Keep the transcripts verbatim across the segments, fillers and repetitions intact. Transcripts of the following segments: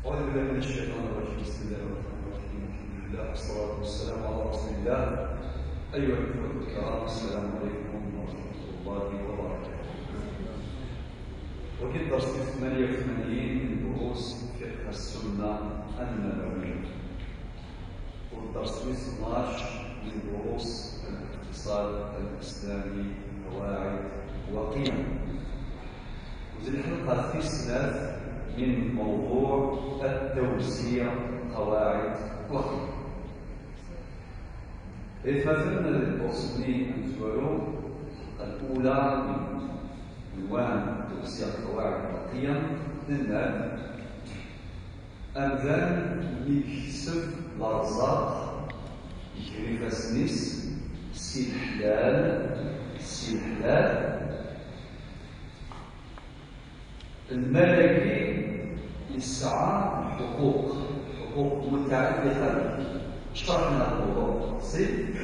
أعوذ بالله من الشيطان الرجيم. بسم الله الرحمن الرحيم. الحمد لله والصلاة والسلام على رسول الله. أيها الإخوة الكرام، السلام عليكم ورحمة الله وبركاته. وفي الدرس الثمانية وثمانين من دروس فقه السنة النبوية، والدرس اثناش من دروس الاقتصاد الإسلامي، قواعد وقيم. وزي الحلقة في السلاف من موضوع التوزيع، قواعد وقيم. إذ مثلا الدروس اللي نزولو الأولى من عنوان توزيع قواعد وقيم، لأن أمدان يكسب الأرزاق يجري فاسنيس سي الحلال، سي الحلال. الملكي يسعى حقوق، حقوق متعلقة به. شرحنا الموضوع بالتفصيل.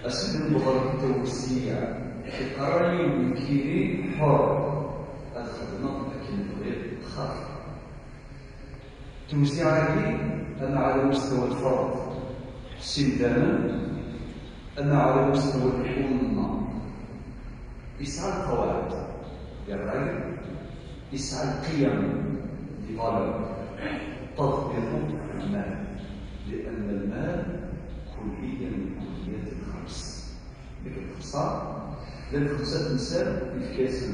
أسد المغرب التونسية في القراية والكيري حر. هذا خدمة لكن بغير خاطر. توزيع عليه، أما على مستوى الفرد سندانا، أما على مستوى الأمة يسعى القواعد، يعني يسعى القيم، les valeurs، تطبيق المال، لأن المال كلية من كليات الخمس. لكن خصها، لأن خصها الإنسان يتكاسل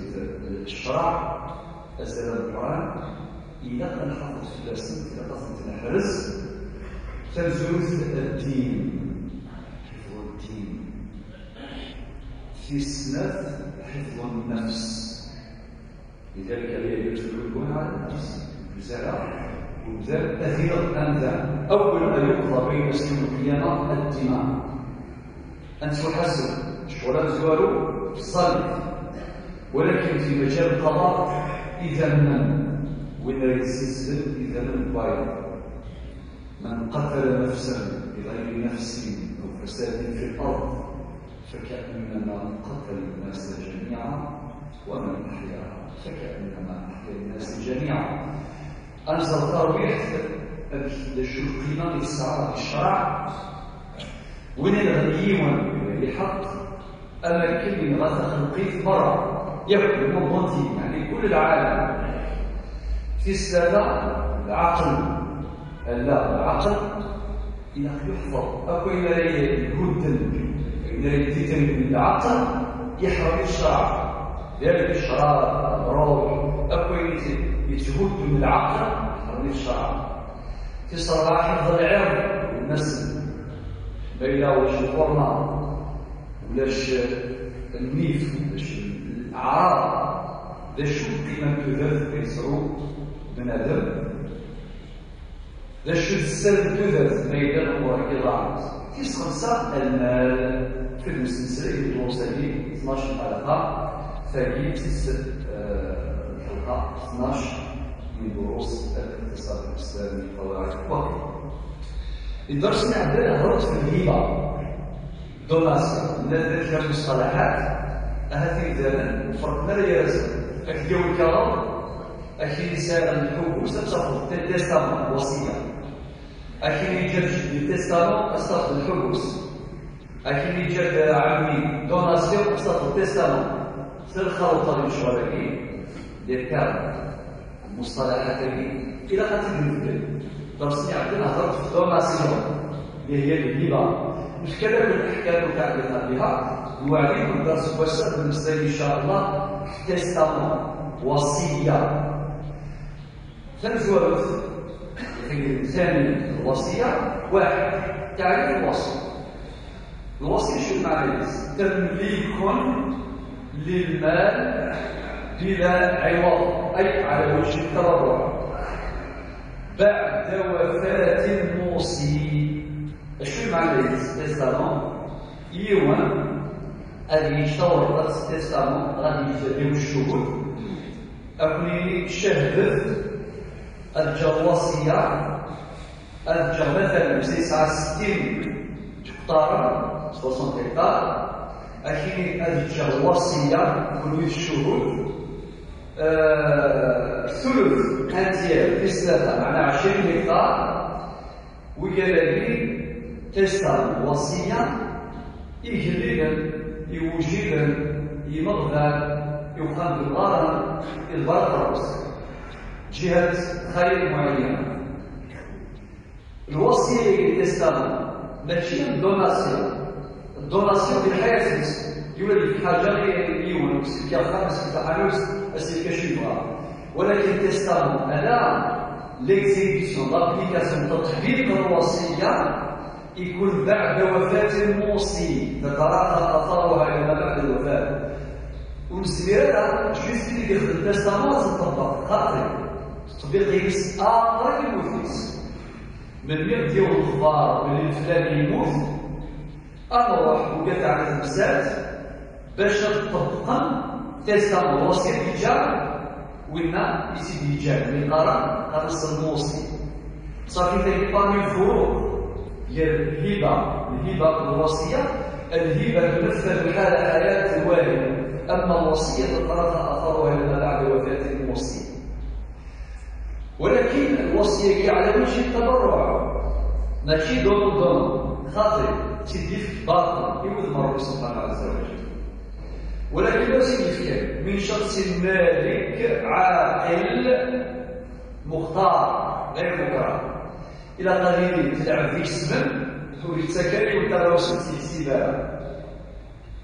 الشرع، أزال القرآن، إلا نحافظ في الأسم، إلا قصد نحرز تنزلت الدين، حفظ الدين، في السنة حفظ النفس. لذلك لا يجوز العدوان على النفس، بزاف وبزاف أثير الأنذار. أول ما يقضى بين مسلم القيامة الدماء. أن تحاسب شغل زوارو في الصليب، ولكن في مجال القضاء إذا من وين يسلسل إذا من بايظ. من قتل نفسا بغير نفس أو فساد في الأرض فكأنما قتل الناس جميعا، ومن أحياها فكأنما أحيا الناس جميعا. أنزل ترويح الشرقينا يسعى بالشرع، وين الغنيون يحق أما كل غث خلقيت مرة يأكل المنظومتين، يعني كل العالم. في السادة العقل، لا، العقل إلا يحفظ. أكو إلا يهدن، إلا يديتن من العقل يحرم الشرع. ذلك الشراب، الروح، أكو إلا يتهد من العقل يحرم الشرع. في صلاح حفظ العرض والنسل، بين وجه الحرمة ولاش النيف، ولاش الأعراض. ذا شو قيمة تذر كيسرو بنادم؟ ذا شو السر تذر ما يدير الأمور كي ضاعت؟ كيس خمسة المال في المسلسل اللي هو سبيل اثناش حلقة، فهي مسلسل، آه، الحلقة اثناش من دروس الاقتصاد الإسلامي، قواعد وقت. الدرس اللي عندنا هضرت في الهبة، دوناسيون، من هذه المصطلحات. أها في زمن فرقنا لي رسم. أكيد يوم الكرم، أكيد يسال الحبوس، أتصرف تيستامون، وصية. أكيد يجب التيستامون، أتصرف الحبوس. أكيد يجب عمي، دوناسيون، أتصرف تيستامون. سير خاوة طريق شوالكي، دير كارت. المصطلحات هذه إلى غادي نبدل. درسني عندنا هضرت في الدوناسيون اللي هي الهبة. مش كذا من الأحكام متعلقة بها. وعليكم درس واسع بالنسبة إن شاء الله في التيستامون، وصية. ثلاث وروث. الثاني الوصية. واحد، تعريف الوصية. الوصية شو معنى؟ تمليك للمال بلا عوض، أي على وجه التبرع، بعد وفاة الموصي. شو معنى التستامون؟ يوم غادي يشتور التستامون، غادي يجيو الشهود، أكوني شهدت الجواسية، الجغلة تاع سيسعة ستين تقطار، soixante hectares، أكيد هذه الوصية كل الشهود، آه، Thuluth, un tiers, tis tlata, meɛna ɛecrin hektar, wiyaḍ-agi, testament, lwasiya, igellilen, iwjilen, imeɣban, i uxxam d lɣaran, i lbarqerus, ǧihat xayr muɛeyyan. Lwasiya-agi, testament, mačči d donation. Donation di lḥayat-is, yura-d lḥaǧa i yiwen, as-yefka axxam, as-yefka taḥanut, as-yefka acu yebɣa. Walakin testament, ala, l'exécution, l'application, تطبيق الوصية يكون بعد وفاة الموصي، تتراخى أثرها إلى ما بعد الوفاة. Ur nezmir ara juste ad yexdem testament ad t-nṭebbeq, xaṭi. Teṭbiq-ines après lmut-is. Melmi i d-yaweḍ lexbar belli leflan yemmut, ad nruḥ ugat ɛni temsalt bac ad ṭṭebqen testament, lwasiya i d-yeǧǧa, winna i tt-id-yeǧǧan, mi qqaren, qqaren-as lmuṣi. Ṣafi, tagi parmi lfuruq gar lhiba, lhiba d lwasiya. Lhiba تنفذ حال حياة الوالد، أما الوصية تتراخى أثرها إلى ما بعد وفاة الموصي. Walakin lwasiya-agi ɛla wajhi tabarruɛ, mačči donnant-donnant, xaṭi, tt-id-yefk baṭel i wudem n Ṛebbi subḥanahu ɛazza wa jall. Walakin ur tt-id-yefkan min شخص مالك عاقل مختار غير مكره. Ilaq ad yili tleɛb deg ssem, ur yettak ara yiwen taɣawsa ur tt-yeksib ara.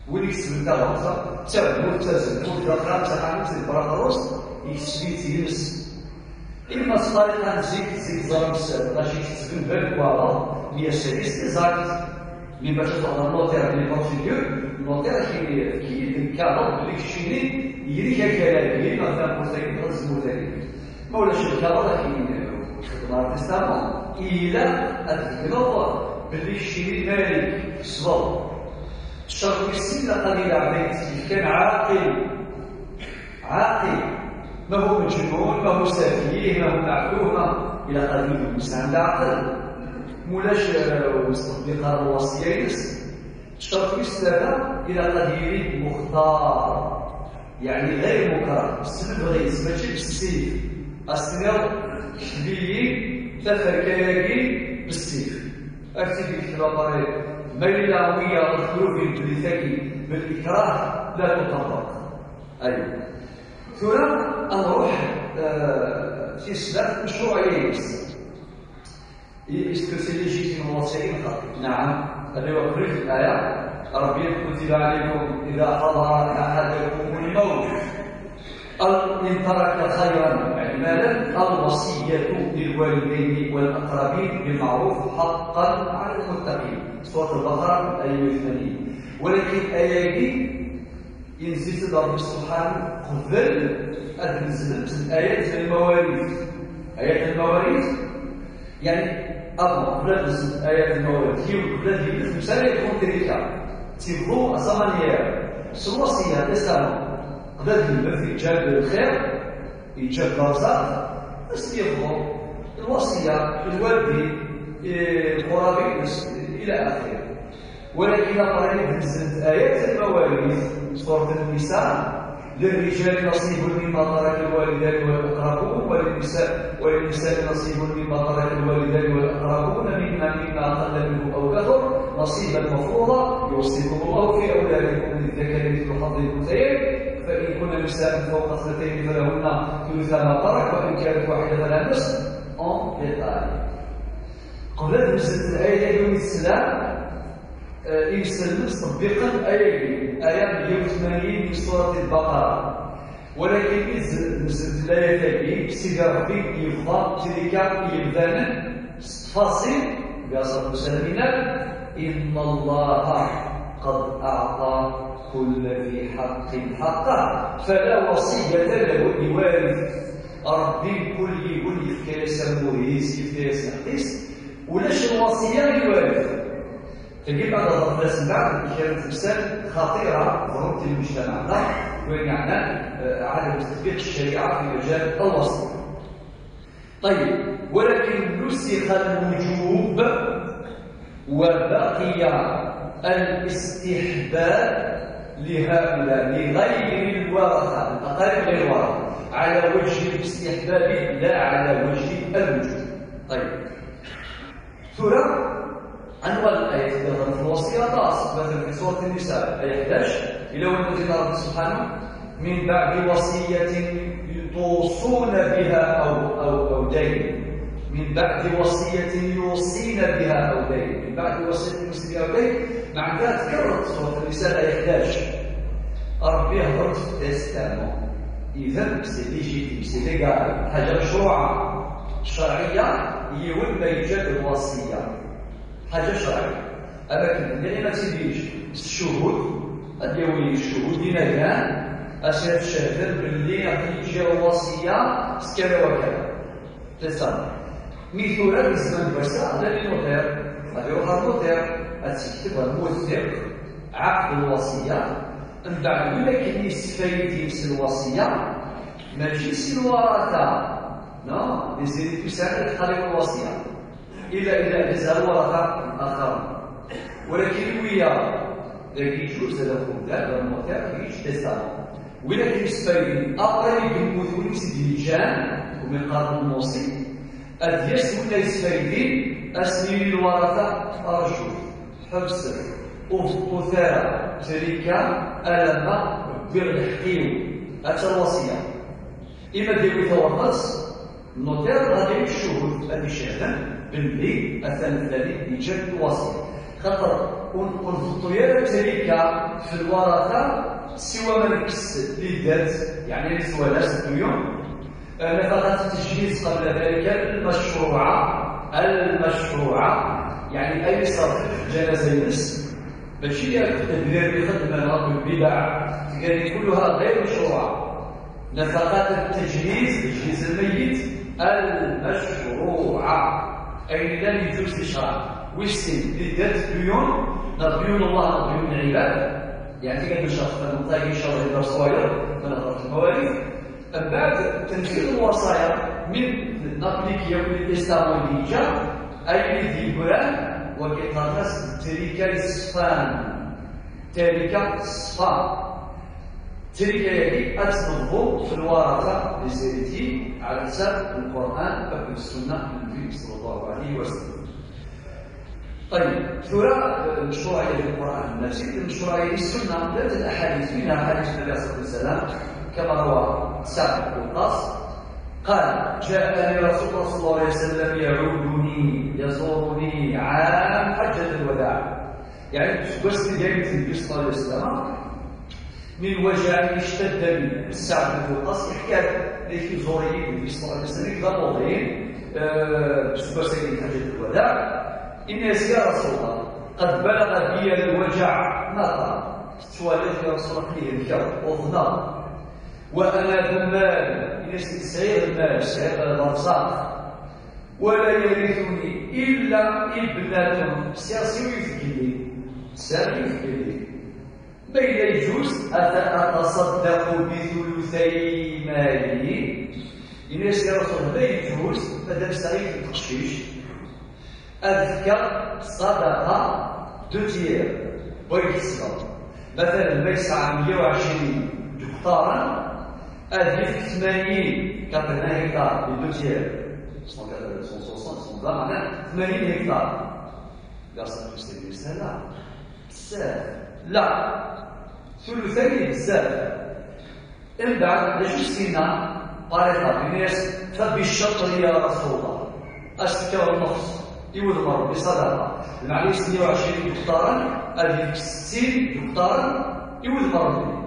Win ikesben taɣawsa, d tazmert, d tazmert, d axxam, d taḥanut, d lbarqerus, ikesb-itt yines. Imma s ṭṭariqa n zik, zik ẓran s lqaci ikesben balek waɛḍeḍ, mi ass-agi s tiẓakt. Mi bac ad tṛuḥeḍ ɣer notaire, di procédure, notaire ad k-yini, efk-iyi-d lkaɣeḍ belli keččini yili-k akal-agi, neɣ tamurt-agi, neɣ tazmert-agi. Ma ulac lkaɣeḍ, ad k-yini ur txeddmeḍ ara testament. Ilaq ad tbeggneḍ belli keččini malik, tkesbeḍ. Ccerṭ wis sin, ilaq ad yili ɛaqil, yefkan ɛaqil. عاقل، ما هو مجنون، ما هو سفيه، ما هو معتوه، ما، إلى قليل الإنسان العقل. مولاش، آه، مصدق الوصية يس. الشرط يستدعى إلى قليل مختار، يعني غير مكره، بالسلب غير، ماشي بالسيف. أسنر شبيي تفكاكي بالسيف. أكتب كتاب طريق. ما إلا ويا الخروج بالتاكي بالإكراه لا تطبق. أيوة. Tura ad nruḥ, eh, tis snat, mecruɛ-ines. Est-ce que c'est légitime lwasiya? Neɛam. Ad iwaqef الآية. Ṛebbi, كتب عليكم إذا حضر أحدكم الموت أو إن ترك خيرا، يعني مالا، الوصية للوالدين والأقربين بالمعروف حقا على المتقين. سورة البقرة، الآية ثمانين. ولكن الآية Inzil-d Ṛebbi subḥanahu qbel ad nzlent ayat n lmawarid. Ayat n lmawarid, yeɛni, avant, qbel ad nzlent ayat n lmawarid, yiwen qbel ad yemmet, msala yekun tirika. Tibḍu à sa manière, s lwasiya, testament, qbel ad yemmet, yeǧǧa-d lxir, yeǧǧa-d leṛzaq, ad s-yebḍu lwasiya, lwaldin, eh, lqurabi-ines, ila axiri. Walakin après i d-nzlent ayat n lmawarid, surat Nnisa, للرجال نصيب مما ترك الوالدان والأقربون وللنساء، وللنساء نصيب مما ترك الوالدان والأقربون مما، مما قل منه أو كثر نصيبا مفروضا، يوصيكم الله في أولادكم للذكر مثل حظ الأنثيين، فإن كن نساء فوق اثنتين فلهن ثلثا ما ترك وإن كانت واحدة فلها النصف. En détail. Qbel ad nzlent ayat-agi n Islam, Eh, imselmen ttṭebbiqen ayagi, aya meyya u tmanyin min surat Lbaqara. Walakin i d-nzelt layat-agi, Sidi Ṛebbi yebḍa tirika i yemdanen s ttfaṣil, bi aṣaṭ usalminan, إن الله قد أعطى كل ذي حق حقه فلا وصية له لوارث. Ṛebbi mkul yiwen yefka-yas amur-is, yefka-yas lḥeqq-is, ulac lwasiya i lwarith. Tagi ad nehḍer fell-as mbeɛd, kra n temsal xaṭira ḍerrunt i lmujtamaɛ-nneɣ, wayen yeɛnan, eh, عدم تطبيق الشريعة في مجال الوصية. طيب، ولكن نسخ الوجوب وبقي الاستحباب لهؤلاء، لغير الورثة، الأقارب غير الورثة، على وجه الاستحباب لا على وجه الوجوب. طيب، tura أنواع الآيات اللي ظهرت في الوصية خاص، مثلا في سورة النساء آية حداش، إلى وين قلنا ربي سبحانه: من بعد وصية توصون بها أو أو أو دين، من بعد وصية يوصين بها أو دين، من بعد وصية يوصين بها أو دين. معناتها تكررت سورة النساء آية حداش. ربي يهضر في التستامون. إذا c'est légitime، c'est légal، حاجة مشروعة شرعية، يولى يجد الوصية. حاجة شرعية. أما كي اللي ما تيديش الشهود، غادي يولي الشهود إلى كان أسير الشهادة باللي غادي يجي الوصية سكان وكذا. تسمى. مي ثورة بالزمن برسا، غادي نوتير، غادي يروح النوتير، غادي تكتب الموثق عقد الوصية. من بعد ولا كاين يستفيد يمس الوصية، ماشي سي الورثة. نو، يزيد يساعد الخليفة الوصية. إلا إذا جاز الورثة الآخرون. ولكن ويا ذاك يجوز هذا الخبز، هذا الموتير، يجوز تسامح. ولكن يستفيد أقرب يموت ويمس ديجان ومن قرن الموصي. أديس ولا يستفيد أسمي الورثة أرجو حبس وثارة تريكا ألم بغلحقيو. أتى الوصية. إما دير ثورة النوتير غادي الشهود غادي يشهدن باللي أثناء الثاني يجب الوصية. خاطر ون-، ونحطو يا التركة في الورثة سوى ما نكس اللي دارت، يعني سوى ناس الديون. آه، نفقات التجهيز قبل ذلك المشروعة، المشروعة، يعني أي صرف في الجنازة يمس، ماشي ياك التدبير اللي خدمنا في البدع، تقالي كلها غير مشروعة. نفقات التجهيز، تجهيز الميت المشروعة، أي لا يجوز الشرع. ويسين اللي دارت ديون، لا ديون الله، لا ديون العباد. يعني كان نشرح في المنطقة إن شاء الله يدار صغير، ما نهضرش المواريث. من بعد تنفيذ الوصايا من نابليكي يوم الإسلام والهجرة، أي دي بران وكيقاس تريكا الصفان. تريكا الصفان. تلك يدي أتنظر في الورثة بزيتي على حساب القرآن أو السنة النبي صلى الله عليه وسلم. طيب، ثورة المشروعية للقرآن النفسي، المشروعية للسنة، ذات الأحاديث، منها حديث النبي عليه الصلاة والسلام كما روى سعد بن وقاص قال: جاءني رسول الله صلى الله عليه وسلم يعودني، يزورني عام حجة الوداع. يعني، واش اللي جاي النبي صلى الله عليه وسلم من وجع اشتد بي. سعد بن وقاص يحكي لك يزوري النبي صلى الله عليه وسلم، كذا موضعين، آه، بسبب سيد حجة الوداع. إن يا رسول الله، قد بلغ بي الوجع، ما قال؟ سوالف يا رسول الله، كليه الكرب، وظنا. وأنا ذو مال، إن سعير المال، سعير الأرزاق. ولا يرثني إلا ابنة، سياسي ويفكلي، سياسي ويفكلي. ما إلا يجوز أت-، أتصدق بثلثي مالي. إن يا رسول الله، لا يجوز، مادام سعيد التقشيش، أذكر صدقة دو تيير، بغيت الصدقة. مثلًا، ما يسعى مية وعشرين دكتورا، أذكر ثمانين، كابرنا هكتار، دو تيير. سون كاترفين، سون سوسان، سون فان، معناها ثمانين هكتار. لا، سون كاترفين، لا. بزاف. لا. ثلثين بزاف. من بعد، علاش سينا طريقة الناس؟ فبالشطر يا رسول الله. أشتكى النقص. يولد مرض بصدقة. معليش، ثمانية وعشرين دكتورا، هذه ستين دكتورا، يولد مرض.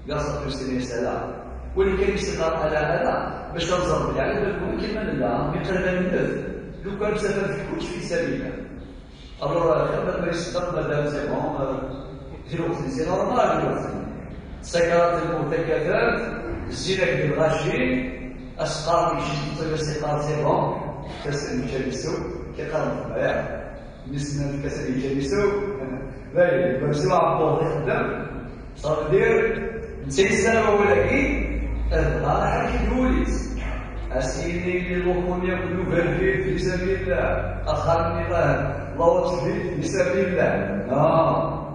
لا صافي سيدي سلام. ولكن يصير على هذا باش تنظر على بالك كلمة لله، بقلب النذر. لو كان سبب في كل شيء سبيله. Alors, euh, خدمة ما يصدق مادام c'est bon, euh, ديرو خصني c'est normal, ديرو خصني. سكرات الموت كثرت، الزنا كبير غاشي، أسقام يجي يطير سيقار c'est bon، كسر مجالسو، كيقرب البيع. نسمع كسر مجالسو، باين، بمسوا عبور يخدم، صافي دير، نسيسر ولكن، الغالي حاجة يوليس. أسيني للوقوم يقولوا بربي في سبيل الله، أخرني الله، الله وصفي في سبيل الله. نعم.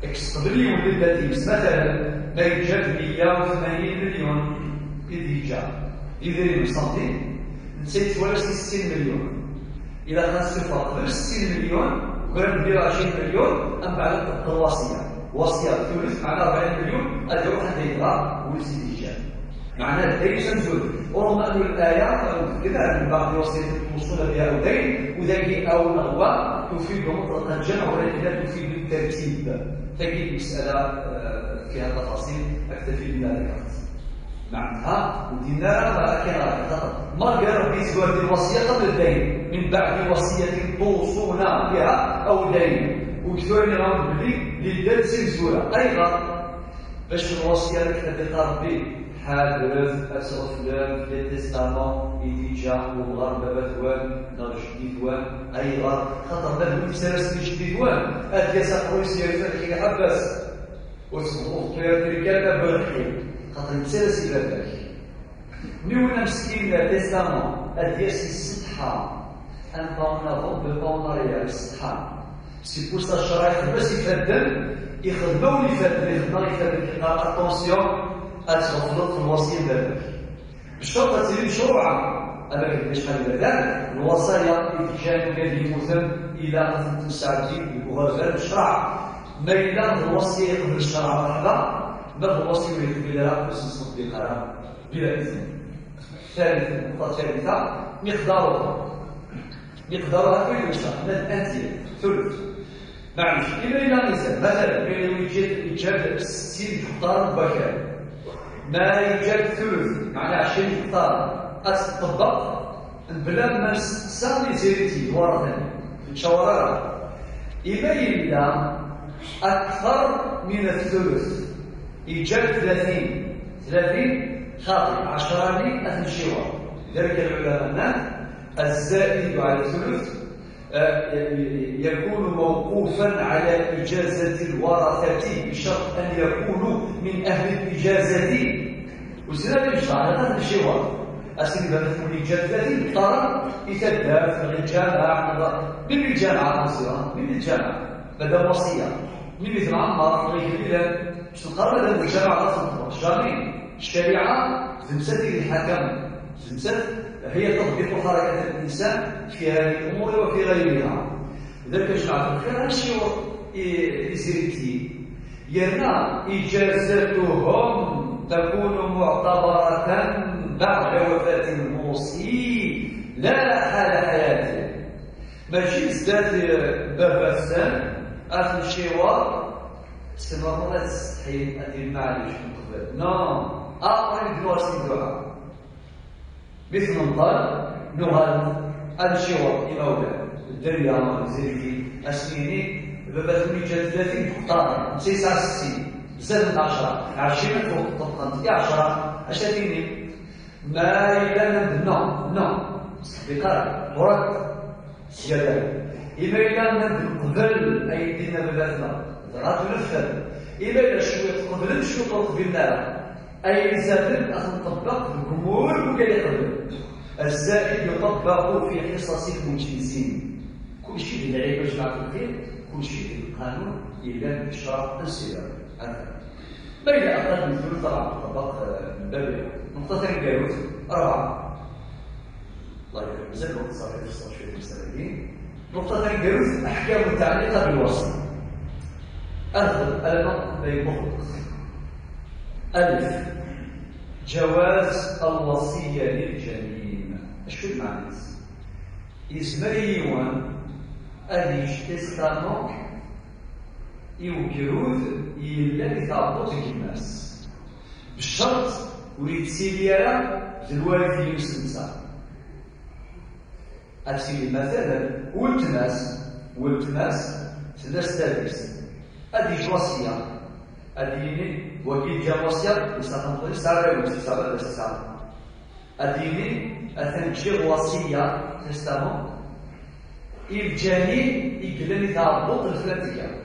Kkes qbel yiwen di ddati-ines, matalan, ma yeǧǧa-d meyya u tmanyin milyun i d-yeǧǧa d idrimen, santim, netta yettwala s settin milyun. Ilaq ad nessufeɣ qbel settin milyun, kra n meyya u ɛecrin milyun, mbeɛd ad tebṭel lwasiya. Lwasiya d tulus, meɛna rebɛin milyun ad iruḥ anda yebɣa wul s i d-yeǧǧa. Meɛna ddayes amzun, ورغم أن الآية تقول كذا من بعد وصية توصون بها أو دين، وذاك أو نغوى تفيد مطلق الجمع، ولكن لا تفيد الترتيب. تجد مسألة، آه، فيها تفاصيل، أكتفي بما ذكرت. معناها ودينا راه كان، خاطر ما قال ربي يزوج الوصية قبل الدين، من بعد وصية توصون بها أو دين. وكثر من العمر بلي للدرس مزورة أيضا. باش الوصية لك تبقى ربي حاضر، أتغفلان في التستامون، إيدي جا ومغار بابا ثوان، نغ جدي ثوان، أيضا خاطر ما هو يتسرس في جدي ثوان، أديا ساقوي سير فتحي حبس. وتسمو خطير تلك الأبو الحكيم، خاطر يتسرس إلى ذلك. مي ولا مسكين تستامون، أديا سي السطحة، أن باون أفون، دو باون أريال، السطحة. C'est pour ça الشرع يحبس يفدل، يخدم ولا يفدل، يخدم يفدل، كيما attention، أتغفلط في الوصية ديالك. بالشرط تسيري مشروعة، أما كيفاش حال هذا، الوصايا يتجانب قاعد يموتن إلى أن تمسعدي وغرزان الشرع. ما إلا الوصية يقبل الشرع مرحبا، ما الوصية يقبل لا، بس نصدق بلا إذن. ثالثا، النقطة الثالثة، مقدارها. مقدارها كل شهر من الأنزيم ثلث. معليش، إما إلا نزل، مثلا، بين يجد، يجد ستين هكتار بكر، ما يجد ثلث، معناها عشرين هكتار، أتطبق بلا ما نسى لي زيريتي ورا ثاني، إن شاء الله. إما إلا أكثر من الثلث، يجد ثلاثين، ثلاثين خاطئ، عشرة لي أثنشيوة. لذلك العلماء الزائد على الثلث، آه، يكون موقوفا على إجازة الورثة بشرط أن يكونوا من أهل الإجازة. وسنا اللي مش على هذا الشيء واضح. أسيدي بابا تكون إجازة ثلاثين، طرد، يتدار في الجامعة، من الجامعة مصيرة، من الجامعة. مادام وصية، من مثل عمر، غير كده، باش تلقى مادام الجامعة لا تنطبق. جامي. الشريعة تمسك الحكم، تمسك هي تضبط حركة الإنسان في هذه الأمور وفي غيرها. لذلك جماعة الخير هادشي هو إي-، إيزيريتي. يرنا إجازتهم تكون معتبرة بعد وفاة الموصي لا حال حياته. ماشي زدات بابا السن، أخي شيوا، سما مولا تستحي، أدي معليش من قبل. نو، أقري دوا سيدوها. مثل نقال، نغال، أنشيوا، إمولا، الدنيا، زيركي، أسنيني، بابا ثمانية وثلاثين، قطار، تسعة وستين، زاد عشرة، عشرين فوق، طبقا، عشرة، عشرين. ما إلا نبنى، نو، بقال، ورد، زيادة. إما إلا نبنى قبل أي دينا بلادنا، راه تنفذ. إما إلا شوية قبل، شوية قبلنا. أي زاد أخ نطبق الجمهور وكان يقبل. الزائد يطبق في حصص المجلسين. كل شيء بالعلم جماعة الخير، كل شيء بالقانون، إلا بالشرع السياسي. هذا. ما إلى أقل من ثلث طبعا تطبق، آه، من باب العلم. نقطة ثانية، أربعة. الله يبارك، مازال الوقت صافي، في الصوت شوية مسائلين. نقطة ثانية، أحكام متعلقة بالوصي. أخذ المقطع بين مخلص. ألف، جواز الوصية للجنين. شو المعنى؟ يزمر يوان أن يشتي ستانوك يوكروث يلا يتعبط جماس. بالشرط ويتسيلي على ذي الوالد يمس نسا. أتسيلي مثلا ولتماس، ولتماس ثلاث سادس. هذه وصية. هذه وكي جا وصية، يستخدم سعر ويستخدم سعر. أديني أثنجي وصية، تستمو. الجنين يقلني تعبط الفلاتية.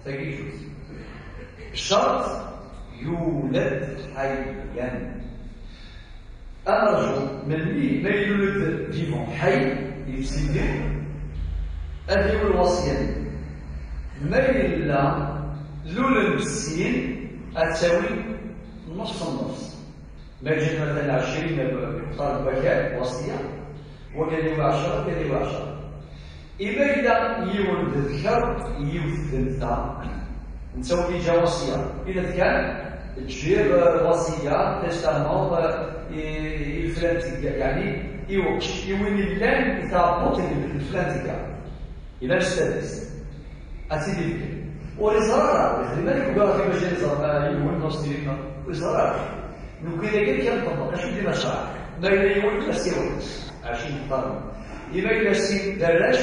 تجي جوز. بشرط يولد حيا. أرجو من لي ما يولد فيفون حي يتسيدي. هذه هو الوصية. ما إلا Lulen sin, ad tawin nneṣ nneṣ. Ma yejjel matalan ɛecrin, yeqṭer deg wakal, wasiya, wagi ad yawi ɛecra, wagi ad yawi ɛecra. Imi yella yiwen d ddkeṛ, yiwet d nnta, netta ur yeǧǧa wasiya. Ila kan ǧǧiɣ, eh, wasiya, testament, eh, i, i leflan tga, yeɛni i uqcic, i win yellan i tɛebbuṭ n leflan tga. Ila s tadist. Ad tt-id-ibeggen. Ur iẓra ara, ur yexdim ara i ugaṛati bac ad iẓer, ah, yiwen neɣ sin, ur iẓra ara. Nekki dagi kan nṭebbeq, acu d-yenna ccṛeɛ? Ma yella yiwen, ad s-yawi ɛecrin yeqṭaren. Ima yella sin d arrac,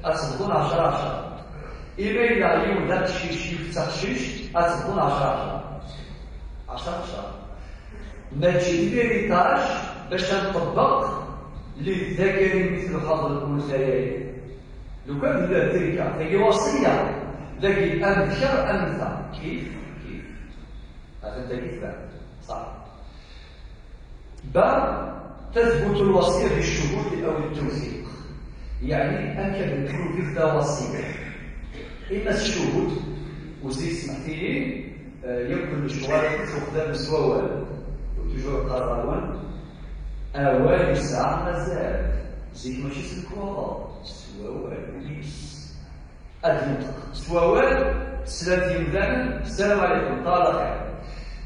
ad tt-bḍun ɛecra ɛecra. Ima yella yiwen d aqcic, yiwet d taqcict, ad tt-bḍun ɛecra ɛecra. Ɛecra ɛecra. Mačči d l'héritage bac ad nṭebbeq للذكر مثل حظ الأنثيين. Lukan d tirka, tagi wasiya, dagi am d kra am ta, kif, kif. Atan tagi tban, صح. Ba, تثبت الوصية بالشهود أو التوثيق. Yeɛni, akken nekk ur d-ifda wasiya. Ima s ccuhud, u zik smeḥt-iyi, eh, yakk lecɣal tuxdam s wawal. U toujours qqareɣ-awen, awal yesɛa azal. Zik mačči s lekwaɣeḍ, s wawal-is. Ad yenṭeq s wawal, teslat yemdanen, السلام عليكم, ṭṭal axir.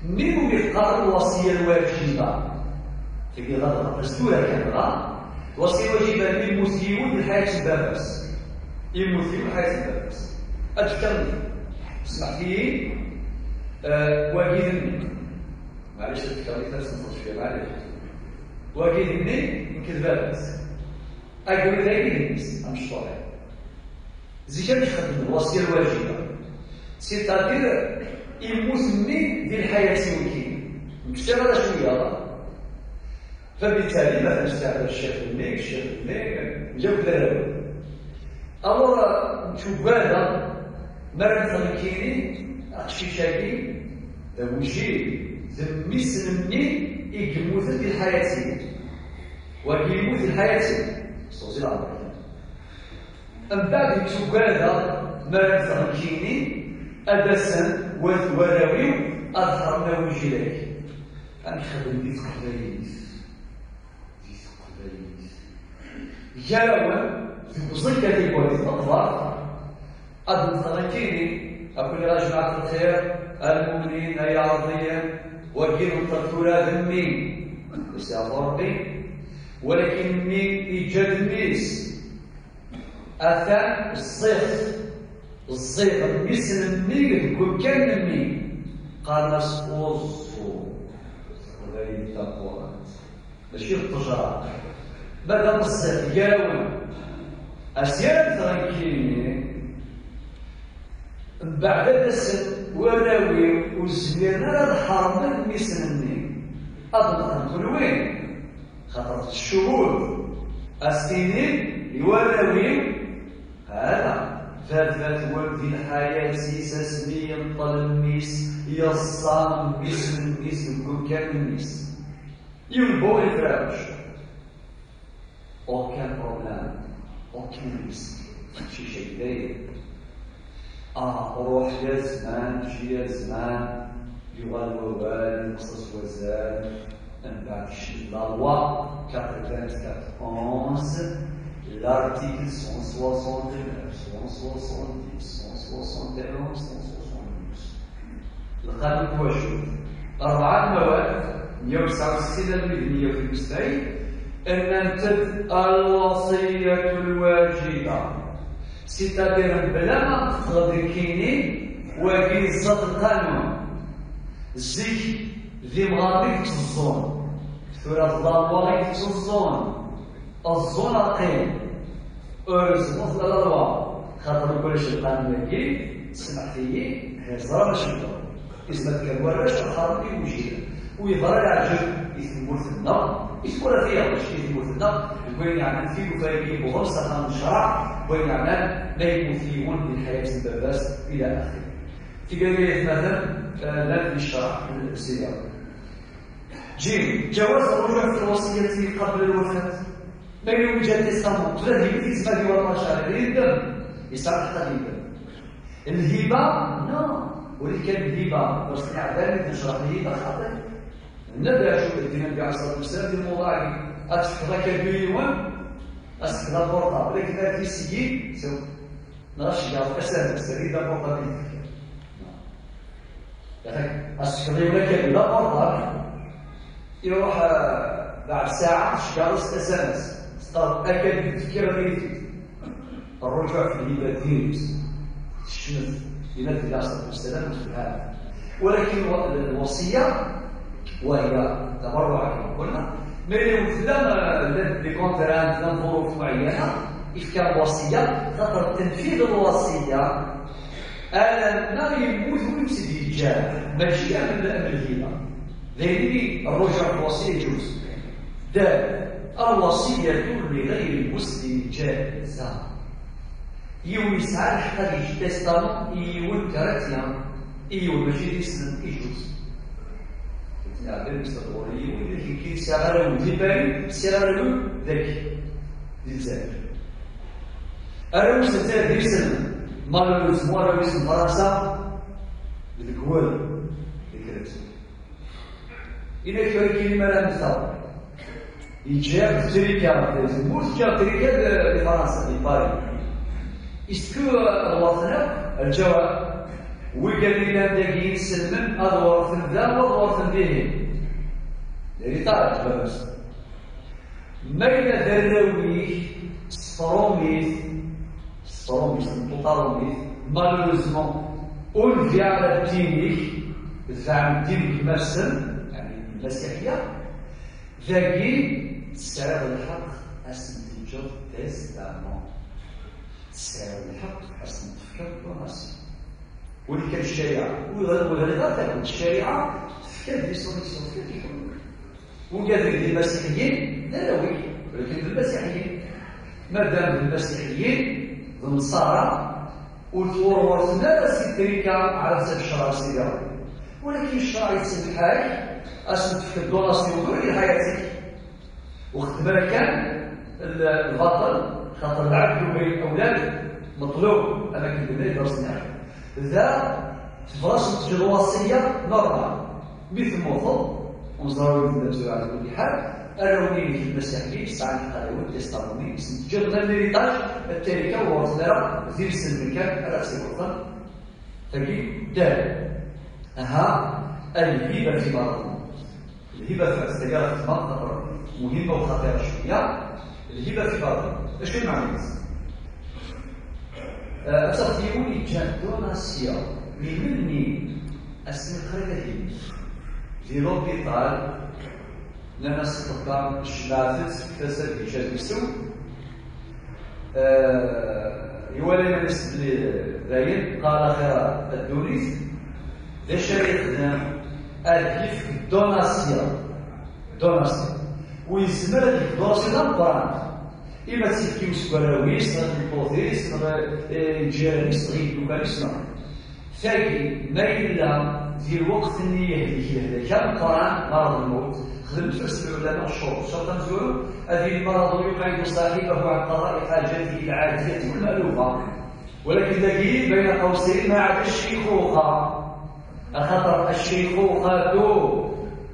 Mi umi teqqar lwasiya lwajiba? Tagi ɣer ɣer tura kan dɣa. Lwasiya lwajiba, mi yemmut yiwen di lḥayat n baba-s. Yemmut yiwen di lḥayat n baba-s. Ad d-fkeɣ, smeḥt-iyi, eh, wagi d mmi. Maɛlic, ad d-fkeɣ di ters n tẓecfi, maɛlic. Wagi d mmi, nekk d baba-s. Agri d agri-ines, amecṭuḥ. Zik ad ixeddem lwasiya lwajiba. C'est-à-dire, immut mmi di lḥayat-iw nekkini. Nekk sɛiɣ ara cwiya. Fabitali, ma testeɛmel ccix-nni, ccix-nni, yakk d arraw. Alors, nettuggadeɣ, mi ara neffeɣ nekkini, aqcic-agi, d awjil, d mmi-s n mmi i yemmuten di lḥayat-iw. Wagi yemmut di lḥayat-iw. Sɣezzi lɛemr. Mbeɛd, nettuggadeɣ mi ara neffeɣ nekkini, ad d-asen wat warraw-iw, ad ḥeṛmen awjil-agi. Ad nexdem di teqbaylit. Di teqbaylit. Gar-awen, deg uẓekka tikwal di tmeqbert, ad neffeɣ nekkini, ad kul ɣer jmaɛat lxir, a lmumnin, a iɛerḍiyen, wagi neṭṭeq tura d mmi. Yesɛa Ṛebbi, walakin mmi iǧǧa-d mmi-s. Atan ẓẓiɣ, ẓẓiɣ mmi-s n mmi deg umkan n mmi. Qqaren-as uẓẓu. Teqbaylit taqurant. Mačči d ṭṭejra. Ma d ameẓẓiɣ gar-awen, asya ara ffɣen nekkini, mbeɛd ad asen warraw-iw ur zmiren ara ad ḥermen mmi-s n mmi. Ad nṭqen kunwi. Xaṭer d ccuhud, a s-tinin i warraw-iw, ala, baba-twen di lḥayat-is asmi yenṭel mmi-s, yeẓẓa mmi-s n mmi-s deg umkan n mmi-s. Yiwen n wawal yefra. Aucun problème, aucun risque. Aqcic-agi dayen. Ah, ruḥ ya zzman, ǧǧi ya zzman, yuɣal wawal, yenqes-as wazal, mbeɛd kecmen la loi quatre-vingt-quatre onze, l'article cent soixante-neuf, cent soixante-dix, cent soixante et un, cent soixante-douze. Lqanun n twacult, rebɛa n wawal, meyya u tesɛa u sittin almi d meyya u tlatin, nnant-d الوصية الواجبة. C'est-à-dire, bla ma nṭeq deg yini, wagi yeẓẓad lqanun. Zik, d imɣaren i yetteẓẓun. Tura d la loi i yetteẓẓun. Ẓẓun aqim. Ur ẓẓun la loi. Xaṭer ulac lqanun-agi, smeḥt-iyi, ẓran acu yeḍran. Izmer kan warrac ad ḥermen iwjilen. U yeḍra leɛǧeb i tmurt-nneɣ, i tmura tiyaḍ, mačči i tmurt-nneɣ, deg wayen yeɛnan tilufa-agi yewwḍen s axxam n ccreɛ, deg wayen yeɛnan ma yemmut yiwen di lḥayat n baba-s, ila axir. Tigawin ay atmaten, eh, llant di ccreɛ, n lebsiya. Jim, جواز الرجوع في الوصية قبل الوفاة. Ma yella ur yeǧǧi ara testament, tura d yiwet yezmer ad yuɣal ṛṛaǧeɛ, ad yendem. Yesɛa lḥeqq ad yendem. Lhiba, non. Ur ikkan lhiba, bas iɛeddan i d-necreḥ lhiba xaṭi. Nna d acu d ddin Nnbi ɛalayhi ṣṣalatu wassalam di lmuḍaɛi, ad tefkeḍ akalbi i yiwen, ad s-tefkeḍ aportable, akken ad t-iseggi, sew. Neɣ ad tceggɛeḍ asamas, rrid aportable i d-tefkiḍ. Ad s-tefkeḍ i yiwen akalbi d aportable, iruḥ, eh, baɛd saɛa tceggɛeḍ-as asamas, teqqareḍ akalbi d-tefkiḍ rrid-it. الرجوع في الهبة دينيس. تشمت لنبي عليه الصلاة والسلام في هذا. ولكن الو-، الوصية وهي تبرع كما قلنا، ما يمثل لنا لي كونترانت، لنا ظروف معينة، إذ كان وصية، خاطر تنفيذ الوصية، أنا ما يموت ويمسد يتجاه، ماشي من الأمر هنا. لأن الرجوع في الوصية يجوز. دال، الوصية لغير المسلم جائزة. Yiwen yesɛa lḥeqq ad yečč testament i yiwen tratya, i yiwen mačči d islem, ijuz. Yeɛdel yestadɣur yiwen, yekkil sɛiɣ arraw di Paris, sɛiɣ arraw dagi, di Lezzayer. Arraw-is d islem, malheureusement arraw-is n Fransa, deg wal, deg Lezzayer. Ina kra kini mara nsa. Yeǧǧa-yaɣ trika, tmurt ǧǧa trika di Fransa, di Paris. Est-ce que ɣur-ten akk? Lǧawab, wigad yellan dagi inselmen, ad ɣur-ten da, ad ɣur-ten dihin. L'héritage, baba-s. Ma yella d arraw-ik, sefrum-it, sefrum-it, sefrum-it, malheureusement, ur nbiɛ ara ddin-ik, tebɛen ddin n gma-sen, yeɛni lmasiḥiyya, dagi tesɛiḍ lḥeqq ad sen-teǧǧeḍ testament. Tesɛiḍ lḥeqq ad sen-tefkeḍ donation. Ur kan ccariɛa. Ur ɣ-, ur ɣriɣ ara takelt. Ccariɛa tefka-d les solutions, tefka-d les solutions. Wigad d imasiḥiyen, d arraw-ik, walakin d lmasiḥiyen. Madam d lmasiḥiyen, d nṣara, ur ttɣurwurten ara si trika ɛad sab ccṛeɛ Sidi Ṛebbi. Walakin ccṛeɛ yettsemḥ-ak, ad sen-tefkeḍ donation, ur yelḥa-yak. Wexdem ara kan l-, lbaṭel, xaṭer lɛedl bayn lawlad meṭlub, am akken d-yenna idersen-nni. Da, tebɣa ad sen-teǧǧeḍ lewṣiyya, normal. Mi temmuteḍ, ur neẓri win d amezruy ɛla kulli ḥal, arraw-nni-inek lmasiḥiyen, sɛan lḥeqq ad awin testament-nni, ad sen-teǧǧeḍ même l'héritage, tarika ur ɣur-ten ara, d inselmen kan ara tt-iweṛten. Tagi, dal. Aha, الهبة في مرض الموت. الهبة في السيارة في المنطقة مهمة وخطيرة شوية. الهبة في مرض الموت. شنو معنى؟ آه، أصاحبي يقول لي جان دوناسيا. من مني؟ أسمي قريبة دي لوبيتال. Nnan-as ṭṭebba, jemɛet-tt, fket-as ad yečč, ad isew. Eh, iwala iman-is belli dayen, qal axir a ddunit. D acu ara yexdem? Ad yefk donasyon. Donasyon. U yezmer ad yefk donasyon d ameqqran. Ima ad tt-yefk i useggar-is, neɣ i tmeṭṭut-is, neɣ i, eh, lǧiran-is, neɣ i yimeddukal-is, neɣ. Tagi, ma yella di lweqt-nni yehlek lehlak ameqqran, مرض الموت, xedmen fell-as lɛulama ccuruṭ. Ccerṭ amezwaru, ad yili المرض يقعد صاحبه عن قضاء حاجته العادية والمألوفة. ولكن dagi, بين قوسين, ما عدا الشيخوخة. Axaṭer الشيخوخة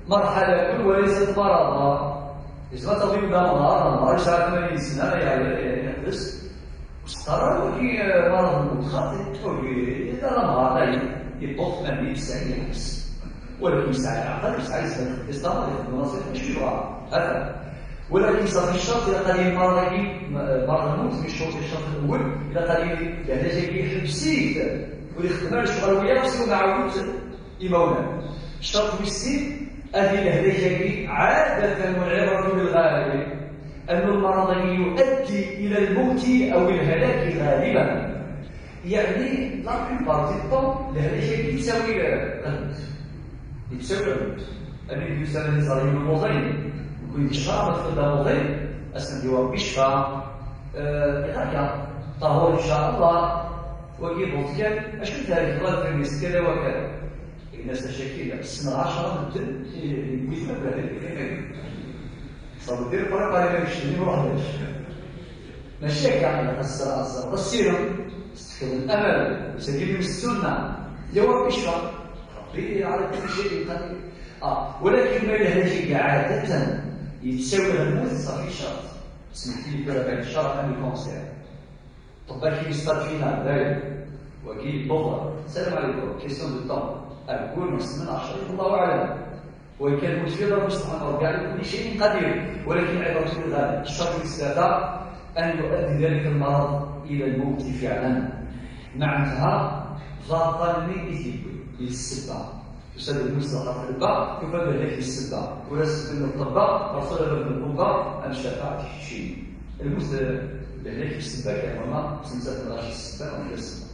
مرحلة وليست مرضا. Yezmer ad taḍi d amɣar, amɣar yesɛa tmanyin sna, yeɛya, yeḥbes. Ur s-qqar ara wagi, eh, مرض الموت, xaṭi, wagi d amɣar dayen, yewweḍ tmanyin, tesɛin, yeḥbes. Walakin yesɛa leɛqel, yesɛa, yezmer ad yexdem ṭistaman, yexdem laṣiḥ, acu yebɣa, atan. Walakin ṣafi ccerṭ, ilaq ad yili المرض-agi, eh, مرض الموت, من شروط الشرط الأول, ilaq ad yili lehlak-agi iḥbes-it, ur ixeddem ara lecɣal wiyaḍ, siwa ma ɛawnen-t imawlan. Ccerṭ wis sin, ad yili lehlak-agi عادة, والعبرة بالغالب, أن المرض يؤدي إلى الموت أو الهلاك غالبا. يعني, la plupart du temps, lehlak-agi yettawi, eh, lmut. Yettawi lmut. Amek yusa ad iẓer yiwen uḍin, nekk yecfa, ma tfeḍ aḍin, ad sen-d-yawi Ṛebbi ccfa. Eh, ilaq-aɣ ṭahur, إن شاء الله. Wagi yewweḍ kan, acu n targit, ɣer tagmest, kada wa kada. Yenna-as acaki, ssneɣ ɛecṛa medden i, i yewwi-ten akk lehlak. Ṣabu dir ṭṭriq ara iman keččini, ruḥ d acu. Mačči akka, ilaq ad s-, ad s-, ad s-ssirem, s-tefkeḍ lamal, sagi n ssunna. Yella Ṛebbi yecfa. Ṛebbi ɛla kulli cay'in qadir. Ah, walakin ma yella ḥaǧa عادة yettawi ɣer lmut, ṣafi, ccerṭ. Semmekti-yi tura kan ccerṭ am lkanṣir. Ṭṭebba-k yesṭaṭfina dayen. Wagi yewweḍ. Salam ɛlikum. Question de temps. Ayyur neɣ semman ɛecṛa, Allahu ɛlam. Wa kan ur teffiḍ ara, Ṛebbi subḥanahu wa taɛala, kulli cay'in qadir. Walakin ɛiḍ Ṛebbi tura kan ccerṭ wis tlata, أن يؤدي ذلك المرض إلى الموت فعلا. Meɛnaha, d aṭṭan-nni i t-yewwin, d ssebba. Tusa-d lmut s lxaṭer n lebba, tufa-d lehlak di ssebba. Ur as-tebben ṭṭebba, ɣer tura bab n ṭṭebba, am cafeɛ tikci. Lmut d lehlak di ssebba kan, wama, s nettat neɣ acu ssebba, neɣ d ssebba.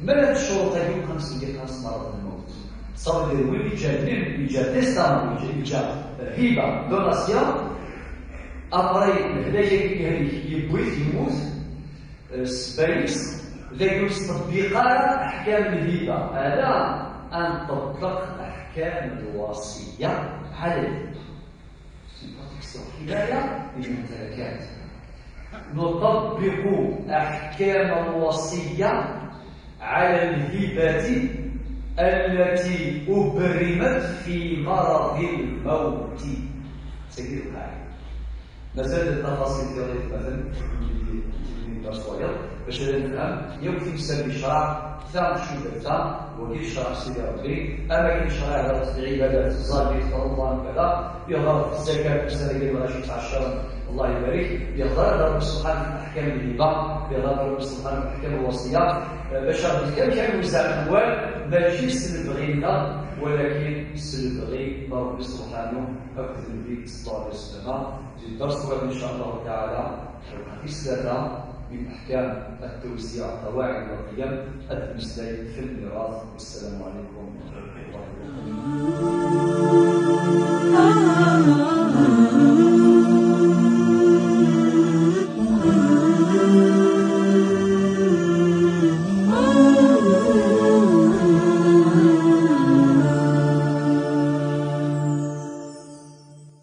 Ma llant ccuruṭ-agi, ur xemsen deg xems maraḍ n lmut. Ça veut dire, win yeǧǧan lim, yeǧǧa testament, yeǧǧa, yeǧǧa hiba, donation, après, lehlak-agi yewwi-t, yemmut, eh, ssebba-is, dagi ur yettṭebbiq ara aḥkam n lhiba, ala ad nṭebbeq aḥkam n lwasiya ɛla lhiba. C'est une protection kinaya للممتلكات. نطبق أحكام الوصية على الهبة التي أبرمت في مرض الموت. C'est une القاعدة. Mazal d tafaṣil diɣ i tmaten, n-, n-, n-, bac ad nefhem yakk timsal n ccṛeɛ, ta tcudd ɣer ta, wagi d ccṛeɛ n Sidi Ṛebbi, am akken ccṛeɛ ihdeṛ ɣef lɛibadat, ẓẓallit, Ṛemḍan, kada, ihdeṛ ɣef zzakat, ussan-agi n lɣaci yettɛecciṛen, Allah ibarek, ihdeṛ-d Ṛebbi subḥanahu ɣef aḥkam n lhiba, ihdeṛ-d Ṛebbi subḥanahu ɣef aḥkam n lweṣṣya, eh, bac ad nefk amek ad nwezzeɛ lemwal, mačči s lebɣi-nneɣ, walakin s lebɣi n Ṛebbi subḥanahu akked Nnbi ṣella Llahu ɛalayhi wa sallam. Di dderṣ n wayeḍ, إن شاء الله تعالى, tis tlata من أحكام التوزيع, قواعد وقيم التمثيل في الميراث. والسلام عليكم ورحمة الله وبركاته.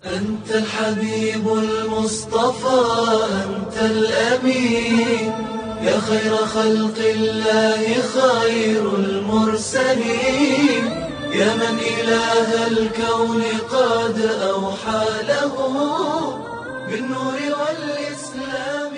أنت الحبيب المصطفى، أنت الأمين، يا خير خلق الله، خير المرسلين، يا من إله الكون قد أوحى له بالنور والإسلام.